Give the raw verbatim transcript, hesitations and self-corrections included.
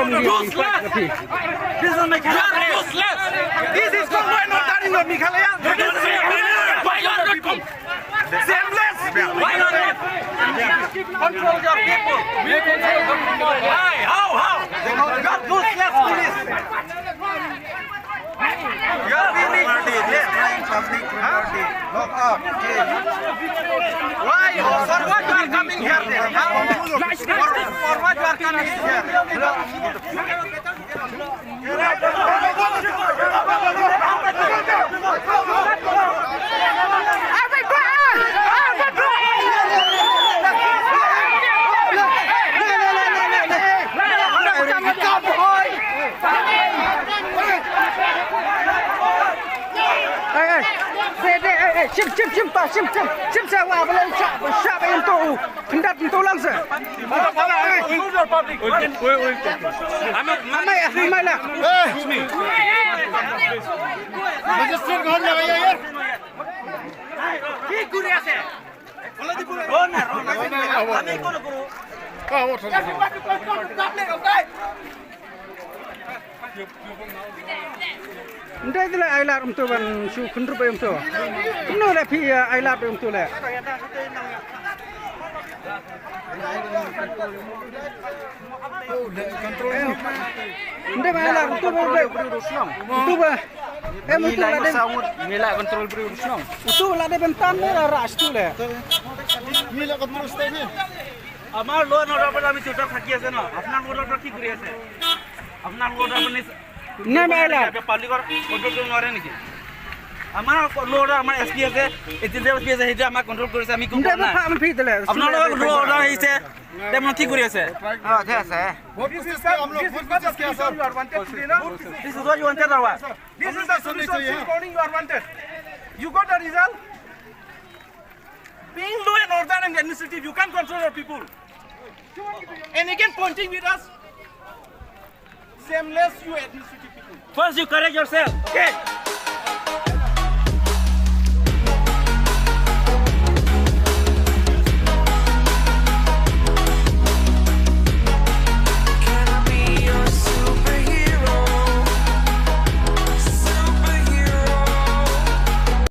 Useless! This is Meghalaya. Useless! This is Congo and Northern Meghalaya. Why you are not com-, shameless! Why you are not control your people? Why? How? How? You are useless police. You are very useless. Huh? Lock up. Why? For what you are coming here then? Huh? For, for what you are coming here? Ei, ei, ei, ei, shim, shim, shim, pa, shim, shim, shim, sa, wa, ba long, sha, sha, ba, ym to, u, pyndat, ym to lang, sa. Amai, amai, la. Magistrate ko hon lagaya yaar? Ym dei te leh ailad um to ban shu khynrup um to. Kumno leh phi, eh, ailad um to leh. Ym dei ba ailad um to ba, um to ba. Em, um to la dei. Ym dei control briew shnong. Um to la dei ban tan ne la rah shu leh. Ym dei control state ne. আমাৰ ল এণ্ড অৰ্ডাৰ পৰা আমি চুপচাপ থাকি আছে ন? আপোনালোকৰ অৰ্ডাৰ কি কৰি আছে? আপোনালোকৰ অৰ্ডাৰ আপুনি নে নাই লা? পাব্লিকৰ কণ্ট্ৰল কৰিব নোৱাৰে নেকি? আমাৰ ল অৰ্ডাৰ, আমাৰ এছ পি আছে, এ জি এছ পি আছে, সেইটো আমাক কণ্ট্ৰল কৰিছে, আমি একো কৰা নাই। আপোনালোকৰ ল অৰ্ডাৰ আহিছে, তে আপোনালোকে কি কৰি আছে? অ, ঠিক আছে। This is the, this is the solution you are wanted today, no? This is what you wanted, or what? This is the solution, this morning you are wanted. You got the result? Being law and order and administrative, you can't control your people. And again pointing with us. Shameless, you administrative people. First you correct yourself, okay?